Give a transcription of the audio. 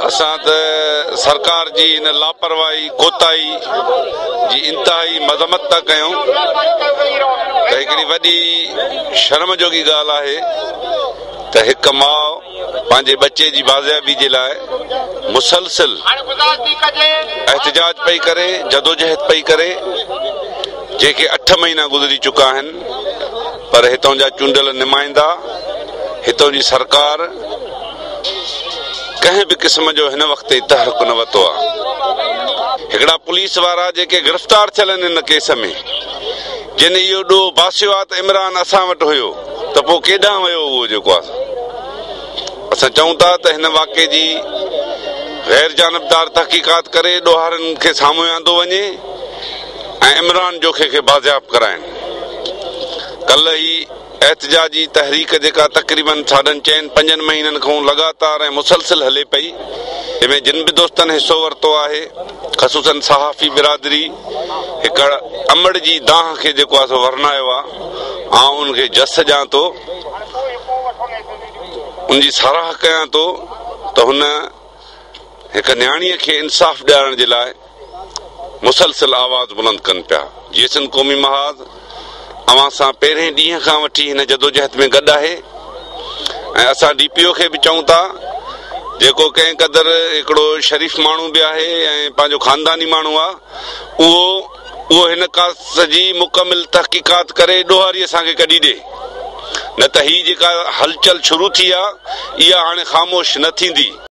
اسان ته سرڪار جي هن لاپرواهي، ڪوتاهي جي انتهائي مذمت ٿا ڪيون ته هڪڙي وڏي شرم جوڳي ڳالهه آهي ته هڪ ماء پنهنجي ٻچي جي بازيابي جي لاء مسلسل احتجاج پئي ڪري، جدوجهد پئي ڪري، جنهن کي اٺ مهينا گذري چڪا آهن پر هتان جا چونڊيل نمائندا، هتان جي سرڪار ڪنهن به قسم جو هن وقت تائين تحرڪ نه ورتو آهي. هڪڙا پوليس وارا جيڪي گرفتار ٿيل آهن هن ڪيس ۾ جن اهو ڏوهه باسيو آهي ته عمران اسان وٽ هيو ته پوء ڪيڏانهن ويو اهو جيڪو آهي اسان چئون ٿا ته هن واقعي جي غير جانبدار تحقيقات ڪري ڏوهارين کي سامهون آندو وڃي ۽ عمران جوکي کي بازياب ڪرائين. ڪلهه هي احتجاجي تحريڪ جيڪا تقريبن ساڍن چئن پنجن مهينن کان لڳاتار ۽ مسلسل هلي پئي، جنهن ۾ جن به دوستن حصو ورتو آهي، خصوصن صحافي برادري هڪ امڙ جي دانهن کي جيڪو آهي سو ورنايو آهي، آئون ان کي جس ڏيان ٿو، ان جي ساراهه ڪيان ٿو ته هن هڪ نياڻيء کي انصاف ڏيارڻ جي لاء مسلسل آواز بلند ڪن پيا. جيئي سنڌ قومي محاذ اوهان سان پهرين ڏينهن کان وٺي هن جدوجهد ۾ گڏ آهي ۽ اسان ڊي پي او کي به چئون ٿا جيڪو ڪنهن قدر هڪڙو شريف ماڻهو به آهي ۽ پنهنجو خانداني ماڻهو آهي اهو اهو هن ڪاس جي مڪمل تحقيقات ڪري ڏوهاري اسان کي ڪڍي ڏي نه ته هي جيڪا هلچل شروع ٿي آهي اها هاڻي خاموش نه ٿيندي.